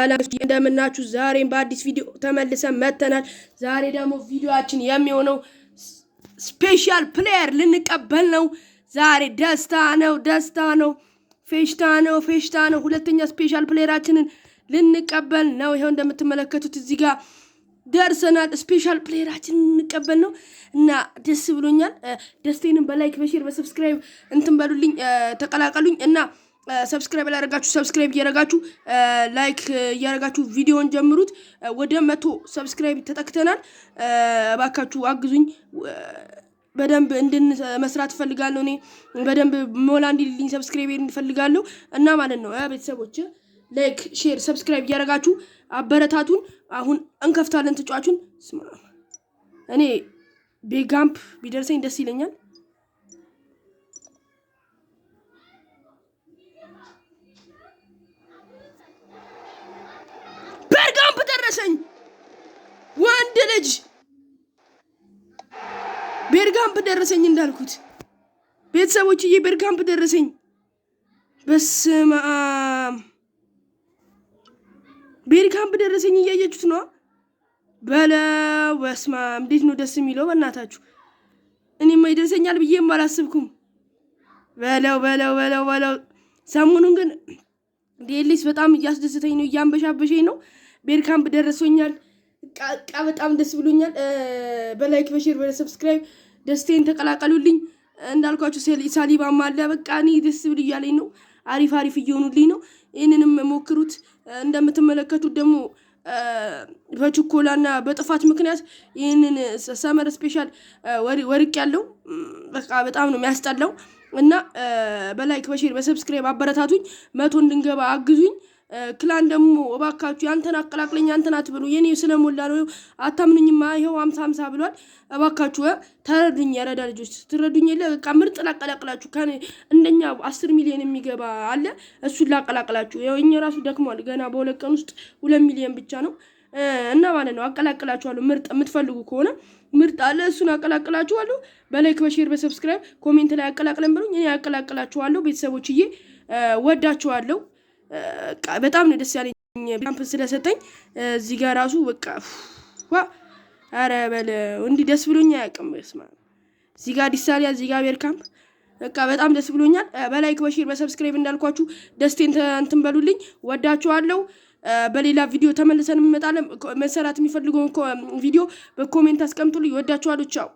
ሰላም እንደምናችሁ። ዛሬም በአዲስ ቪዲዮ ተመልሰን መጥተናል። ዛሬ ደግሞ ቪዲዮአችን የሚሆነው special player ልንቀበል ነው። ዛሬ ደስታ ነው፣ ደስታ ነው፣ ፌሽታ ነው፣ ፌሽታ ነው። ሁለተኛ special player ኣችንን ልንቀበል ነው። ይኸው እንደምትመለከቱት እዚህ ጋር ደርሰናል። Special player ኣችንን ልንቀበል ነው እና ደስ ብሎኛል። ደስቴንም በ like፣ በ share፣ በ subscribe እንትን በሉልኝ፣ ተቀላቀሉኝ እና subscribe ያላደረጋችሁ subscribe እያደረጋችሁ፣ like እያደረጋችሁ ቪዲዮን ጀምሩት። ወደ 100 subscribe ተጠግተናል። እባካችሁ አግዙኝ። በደንብ እንድን መስራት እፈልጋለሁ። እኔ በደንብ ሞላ እንዲልልኝ subscribe እንፈልጋለሁ እና ማለት ነው ቤተሰቦች like፣ share፣ subscribe እያደረጋችሁ አበረታቱን። አሁን እንከፍታለን ተጫዋቹን። እኔ ቤርካምፕ ቢደርሰኝ ደስ ይለኛል። ቤርካምፕ ደረሰኝ። ወንድ ልጅ ቤርካምፕ ደረሰኝ እንዳልኩት ቤተሰቦችዬ፣ ቤርካምፕ ደረሰኝ። በስመ አብ፣ ቤርካምፕ ደረሰኝ። እያያችሁት ነዋ። በለው በስመ አብ፣ እንዴት ነው ደስ የሚለው በእናታችሁ። እኔማ ይደርሰኛል ብዬም አላስብኩም። በለው በለው በለው በለው። ሰሞኑን ግን ዴሊስ በጣም እያስደስተኝ ነው፣ እያንበሻበሸኝ ነው። ቤርካምፕ ደርሶኛል። ቃ በጣም ደስ ብሎኛል። በ like፣ በ share፣ በ subscribe ደስቴን ተቀላቀሉልኝ። እንዳልኳችሁ ሳሊባም አለ። በቃ እኔ ደስ ብል እያለኝ ነው። አሪፍ አሪፍ እየሆኑልኝ ነው። ይህንንም ሞክሩት። እንደምትመለከቱት ደግሞ በችኮላና በጥፋት ምክንያት ይህንን summer special ወርቅ ያለው በቃ በጣም ነው የሚያስጠላው እና በ like፣ በ share፣ በ subscribe አበረታቱኝ። 100 እንድንገባ አግዙኝ። Clan ደግሞ እባካችሁ ያንተን አቀላቅለኝ ያንተን አትበሉ። የኔ ስለሞላ ነው። አታምኑኝማ። ይኸው 50 50 ብሏል። እባካችሁ ተረዱኝ። የረዳ ልጆች ትረዱኝ የለ በቃ ምርጥ ላቀላቅላችሁ። እንደኛ 10 ሚሊዮን የሚገባ አለ። እሱን ላቀላቅላችሁ። ያው እኛ ራሱ ደክሟል። ገና በ2 ቀን ውስጥ 2 ሚሊዮን ብቻ ነው እና ማለት ነው አቀላቅላችኋለሁ። ምርጥ የምትፈልጉ ከሆነ ምርጥ አለ፣ እሱን አቀላቅላችኋለሁ። በ like፣ በ share፣ በ subscribe comment ላይ አቀላቅለን ብሉኝ፣ እኔ አቀላቅላችኋለሁ። ቤተሰቦችዬ ወዳችኋለሁ። በጣም ነው ደስ ያለኝ ቤርካምፕ ስለሰጠኝ። እዚህ ጋር ራሱ በቃ ዋ ኧረ በለው እንዲህ ደስ ብሎኝ አያውቅም። በስመ አብ፣ እዚህ ጋር ዲሳሊያ፣ እዚህ ጋር ቤርካምፕ፣ በቃ በጣም ደስ ብሎኛል። በ like፣ በ share፣ በ subscribe እንዳልኳችሁ ደስቴን እንትን በሉልኝ። ወዳችኋለሁ። በሌላ ቪዲዮ ተመልሰን እንመጣለን። መሰራት የሚፈልገውን ቪዲዮ በ comment አስቀምጡልኝ። ወዳችኋለሁ። ቻው።